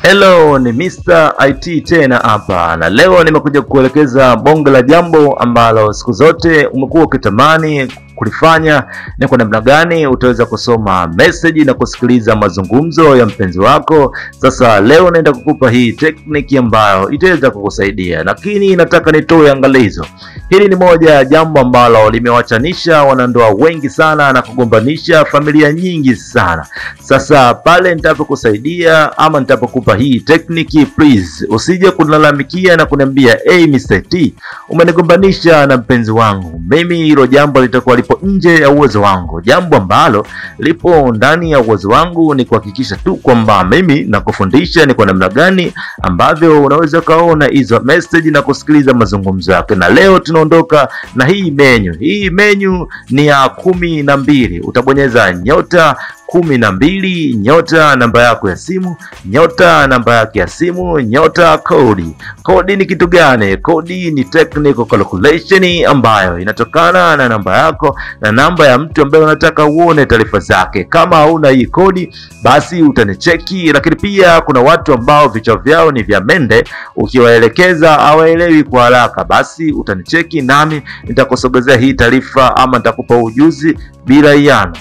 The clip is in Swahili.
Hello, ni Mr. IT tena hapa, na leo nimekuja kukuelekeza bonge la jambo ambalo siku zote umekuwa ukitamani kulifanya. Ni kwa namna gani utaweza kusoma message na kusikiliza mazungumzo ya mpenzi wako. Sasa leo naenda kukupa hii tekniki ambayo itaweza kukusaidia, lakini nataka nitoe angalizo. Hili ni moja ya jambo ambalo limewachanisha wanandoa wengi sana na kugombanisha familia nyingi sana. Sasa pale nitapokusaidia ama nitapokupa hii tekniki, please usije kunilalamikia na kuniambia hey, Mr. T umenigombanisha na mpenzi wangu. Mimi hilo jambo litakuwa lipo nje ya uwezo wangu. Jambo ambalo lipo ndani ya uwezo wangu ni kuhakikisha tu kwamba mimi nakufundisha ni kwa namna gani ambavyo unaweza kaona hizo message na kusikiliza mazungumzo yake. Na leo tunaondoka na hii menu. Hii menu ni ya 12. Utabonyeza nyota 12 nyota namba yako ya simu, nyota namba yake ya simu, nyota kodi. Kodi ni kitu gani? Kodi ni technical calculation ambayo inatokana na namba yako na namba ya mtu ambaye unataka uone taarifa zake. Kama hauna hii kodi, basi utanicheki. Lakini pia kuna watu ambao vichwa vyao ni vya mende, ukiwaelekeza hawaelewi kwa haraka, basi utanicheki nami nitakusogezea hii taarifa ama nitakupa ujuzi bila hiana.